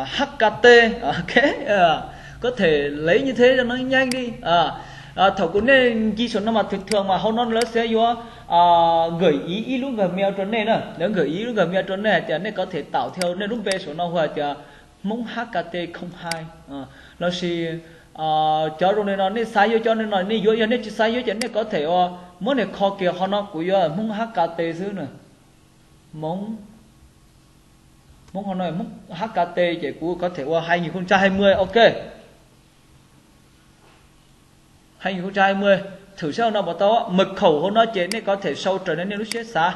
H K T, ok, có thể lấy như thế cho nó nhanh đi. Thaum kuv nej nce saum no mas thường thường mas hauv no lawv sẽ yuav gửi ý ib lub Gmail rau nej na, lawv gửi ý ib lub Gmail rau nej hais tias nej có thể tạo theo nej lub npe saum no hu hais tias Hmoob H K T không hai, lossis cov zoo li no nej xav yuav cov li no nej yuav, yog nej tsis xav yuav ces nej có thể ua, muab niag kho kiag qhov no kuv yuav Hmoob H K T xwb na. Hmoob, Hmoob qhov no Hmoob H K T ces kuv có thể ua hai nghìn không trăm hai mươi, ok. Hai nghìn không trăm hai mươi, thử xem no puas tau. Mật khẩu hauv no ces nej có thể sau raws nej lub siab xav.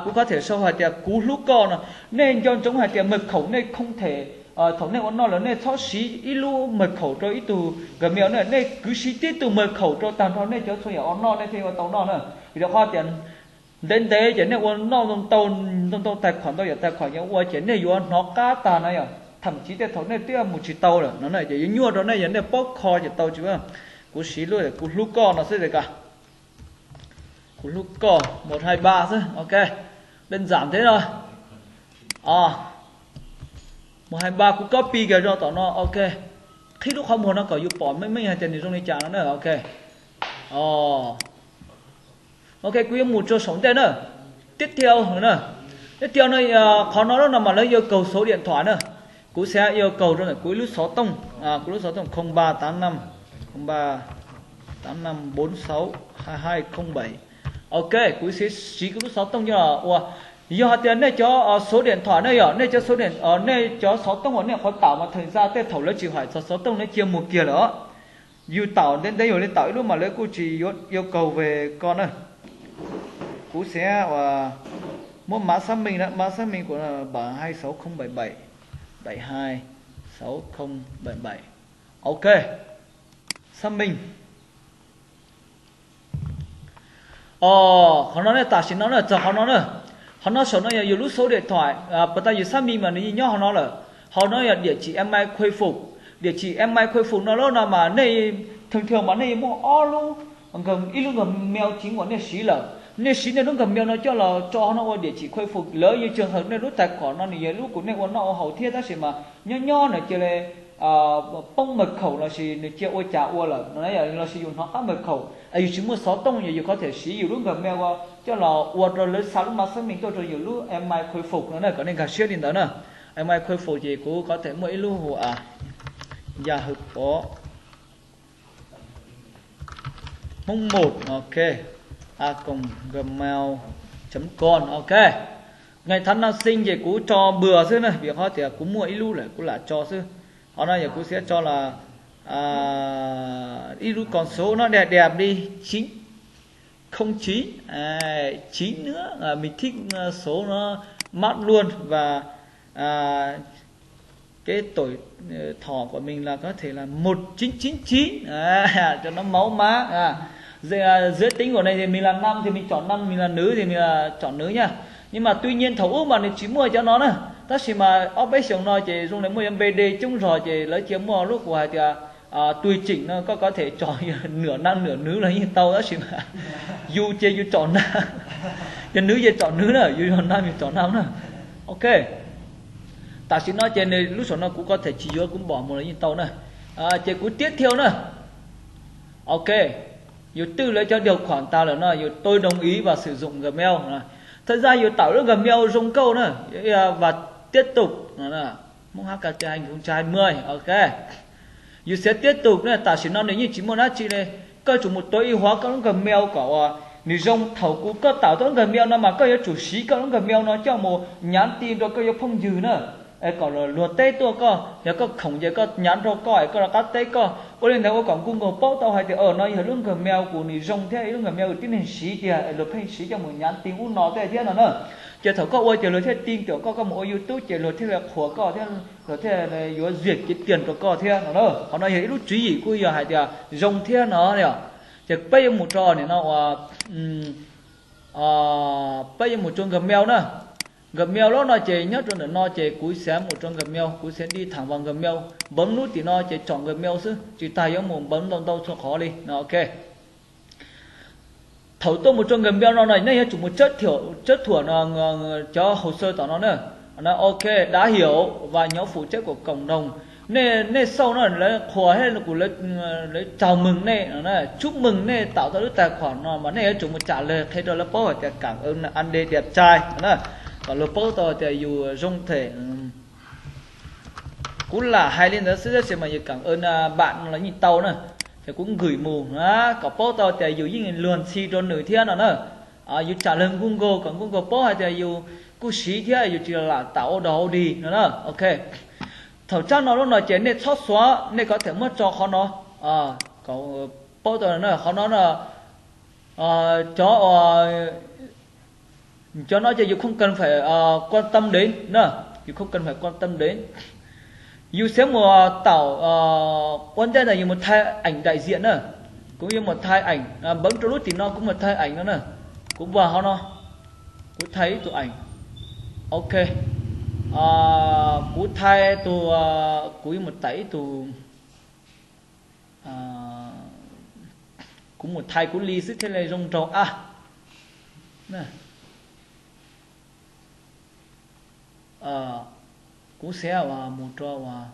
Kuv có thể sau hais tias kuv hlub koj no. Nej nco ntsoov hais tias mật khẩu nej không thể, thaum nej ua noj lawm nej txhob siv ib lub mật khẩu rau ib tug Gmail na, nej kwv siv tib tug mật khẩu rau tag nrho nej cov txhua yam ua noj nej thiaj ua tau noj na. Vim rau qhov tias ntev ntev ces nej ua noj ntau ntau, ntau ntau tài khoản, ntau yam tài khoản yog ua ces nej yuav hnov qab tag na yom, thậm chí tej thaum nej twb mus tsis tau lawm no ces yuav nyuaj rau nej, yog nej paub kho ces tau tsis. Kuv siv lub kuv hlub koj no xwb ko. Kuv hlub koj một hai ba xwb, ok. Đơn giản thế thôi. Một hai ba kuv copy kiag rau tom no, ok. Qhib lub qhov muag no kom yus pom meej meej hais tias nws zoo li cas no na, ok. Ok, kuv yuav mus rau saum ntej na. Tiếp theo na. Tiếp theo no, qhov no no mas lawv yêu cầu số điện thoại na. Kuv sẽ yêu cầu rau ntawm kuv ib lub xov tooj, kuv lub xov tooj không ba tám năm, không ba tám năm bốn sáu hai hai không bảy. Ok, kuv sẽ siv kuv lub xov tooj coj los ua. Yog hais tias nej cov số điện thoại na yom, nej cov số điện, nej cov xov tooj uas nej qhuav tạo mas thời gian tej thaum lawv tsis hỏi txog xov tooj lawv cia mus kiag lawm. Yus tạo ntev ntev yus li tạo ib lub mas lawv kuj tsis yuav yêu cầu về koj na. Kuv sẽ muab mã xác minh đó, mã xác minh của bạn hai sáu không bảy bảy, bảy hai sáu không bảy bảy. Ok. Xác minh. Qhov no ne, tam sim no na, txog qhov no na. Qhov no saum no yog yus lub số điện thoại, puas tas yus xác minh mas nws yeej nyob qhov no lawm. Qhov no yog địa chỉ email khôi phục. Địa chỉ email khôi phục no lawm no mas nej, thường thường mas nej muaj ob lub, ib lub Gmail chính uas nej siv lawm, nej siv nej lub Gmail no coj los tso qhov no ua địa chỉ khôi phục. Lawv yeej trường hợp nej lub tài khoản no nws yog lub kuv nej ua noj ua haus thiab tab sis mas nyob nyob nws cia li poob mật khẩu lossis nws cia ua cas ua lawm no, lossis yus hnov qab mật khẩu, yus tsis muaj xov tooj, yus có thể siv yus lub Gmail coj los ua rau lawv xa lub mã xác minh tuaj rau yus lub email khôi phục no na, kom nej nkag siab li ntawd na. Email khôi phục ces kuv có thể muaj ib lub hu, Yahoo Pov Hmoob một, ok, a còng gmail chấm com, ok. Ngày tháng năm sinh ces kuv tso bừa xwb na, vim qhov tias kuv muaj ib lub lawm kuv lam tso xwb. Qhov no yog kuv sẽ tso là ib lub con số nó đẹp đẹp đi, chín không chín, chín nữa, mình thích số nó mát luôn và cái tuổi thọ của mình là có thể là một chín chín chín, cho nó máu má. Giới tính của này thì mình là nam thì mình chọn nam, mình là nữ thì mình là chọn nữ nha. Nhưng mà tuy nhiên thaum ub mas nws tsis muaj cov no na, tab sis mas ob peb xyoos no ces zoo li muaj B D coob zog ces lawv cia muaj lub kuv hais tias tùy chỉnh no, koj có thể chọn nửa nam nửa nữ los yeej tau, tab sis mas yus ces yus chọn nam, yog nữ ces chọn nữ na, yus yog nam yus chọn nam na. Ok. Tam sim no ces nws lub saum no kuv có thể tsis yuav, kuv bỏ mus los yeej tau na. Ces kuv tiếp theo na. Ok. Yus twb lawv cov điều khoản tas lawm no, yus tôi đồng ý và sử dụng Gmail. Thời gian yus tạo lub Gmail zoo nkauj na, và tiếp tục, Hmoob H K T hai nghìn không trăm hai mươi, ok. Yus sẽ tiếp tục na, tam sim no nws yeej tsis muaj dab tsi li. Koj tsum mus tôi ib huab koj lub Gmail kom uas nws zoo. Thaum kuv koj tạo tau lub Gmail no mas koj yuav tsum siv koj lub Gmail no coj mus nhắn tin rau koj cov phooj ywg na, kom luag teb tuaj koj. Yog koj khoom ces koj nhắn rau koj es koj rov qab teb koj. Ua li ntawd ua kom Google paub tau hais tias no yog lub Gmail kuv nws zoo thiab ib lub Gmail kuv tib neeg siv tiag es luag pheej siv coj mus nhắn tin ub no tej thiab no na. Ces thaum koj ua ces luag thiaj tin tưởng koj, koj mus ua YouTube ces luag thiaj li qhuas koj thiab luag thiaj yuav duyệt kiếm tiền rau koj thiab no na. Qhov no yog ib lub tswv yim kuj yog hais tias zoo thiab no yom. Ces peb yuav mus rau nim no uas peb yuav mus rau Gmail na. Gmail lawm no ces nyob rau ntawm no ces kuv xav mus rau Gmail, kuv xav đi thẳng vào Gmail, npawv lub tim no ces chọn Gmail xwb, tsis tas yuav mus npawv ntau ntau txhua qhov li no, ok. Thaum tuaj mus rau Gmail no no nej yuav tsum mus tshawb thuam cov hồ sơ tom no na. Ok, đã hiểu và nhóm phụ trách của cộng đồng. Nej, nej sau no lawv qhuas thiab kuv, lawv chào mừng nej, chúc mừng nej tạo ra lub tài khoản no mas nej yuav tsum mus trả lời qhia rau lawv paub hais tias cảm ơn anh D đẹp trai na, kom luag paub tau tias yus zoo them. Kuv lam hais li ntawd xwb tab sis mas yus cảm ơn bạn no los yeej tau na. Ces kuv gửi mus na, kom paub tau tias yus yeej luag ntxhi rau nws thiab no na. Yus trả lời Google kom Google paub hais tias yus kuj siv thiab yus tsis lam tawm ua dog ua dig no na. Ok, thaum tsab no lub no ces nej txhob xuav, nej có thể muab tso qhov no, kom paub tau na, qhov no no, cov cov no ces yus không cần phải quan tâm đến na, yus không cần phải quan tâm đến. Yus sẽ một tạo, ua ntej ntawd yus mus thay ảnh đại diện na. Kuv yuav mus thay ảnh, bấm rau lub tim no kuv mus thay ảnh no na. Kuv vào hauv no, kuv thay ib tug ảnh. Ok, kuv thay tus, kuv yuav mus tải ib tug, kuv mus thay kuv li xwb thiaj li zoo nraug a. Kuv sẽ mus rau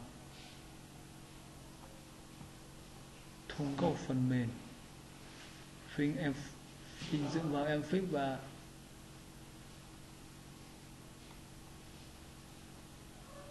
thu nkauj phần mềm. Phim em, phim dựa vào em fix và